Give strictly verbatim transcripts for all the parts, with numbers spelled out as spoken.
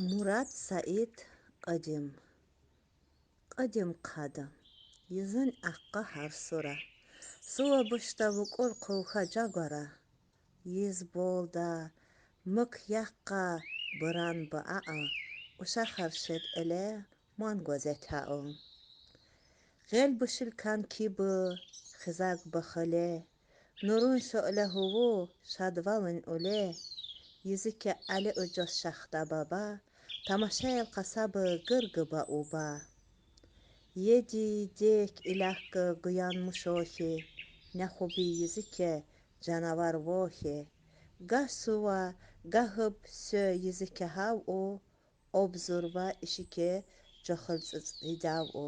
Мурад Саид. Къадим. Къадим къада. Йизин ахъа гьар сура. Сува бушда вукӀур къувха жагвара. Йиз болда, мук яхъа быран баа, ушахар шед эле ман гваз этау. Гъел бушил кан киби, хизаг бахале, нурун шуъле гьуву, шадвалин уле, йизике али ужас шахда баба, тамашаял къасаби гыргыба уба. Еди дек илахка гуянмуш охи, не хуби йизике жанавар вохи. Гагь сува, гагьыб сё йизике гьав у, обзурва ишике жохил цӀицӀ гьидав у.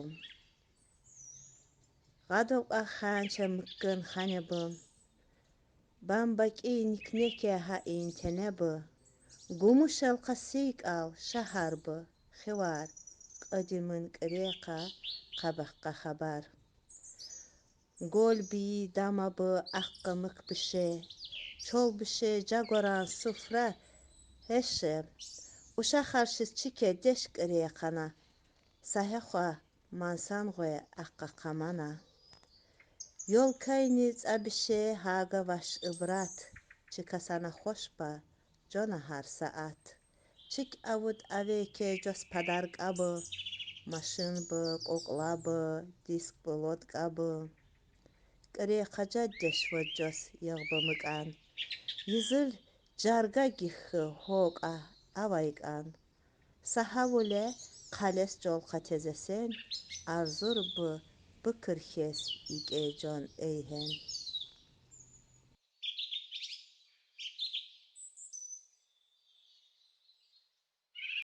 Гъадал кьван ханча муккун ханеби, бамбакӀи никнеке гьа интенеби, гумушал къасикӀал шагьарби, хивар, къадимин кӀрекъа, къабахъ къа хабар. Гол бийи дамаби ахъа мук бише, чол бише жагваран суфра гьеше, ушахар шиз чике деш кӀрекъана, са гьехва ман сангъве ахъа къамана. Ёлкайни цӀа бише гьага ваш ибрат, чи касана хвашба жона гьар саат. Чик авуд авеке жос падар кӀаби, машинби, кьукьлаби, дискби, лодкӀаби. КӀрекъа жад деш вад жос ягъби мукӀан. Йизил жарга гихьи гьокӀа авай кӀан. Са гьавуле къалес жол къатезесен, арзурби бикир хьиз йикӀе жон эйгьен.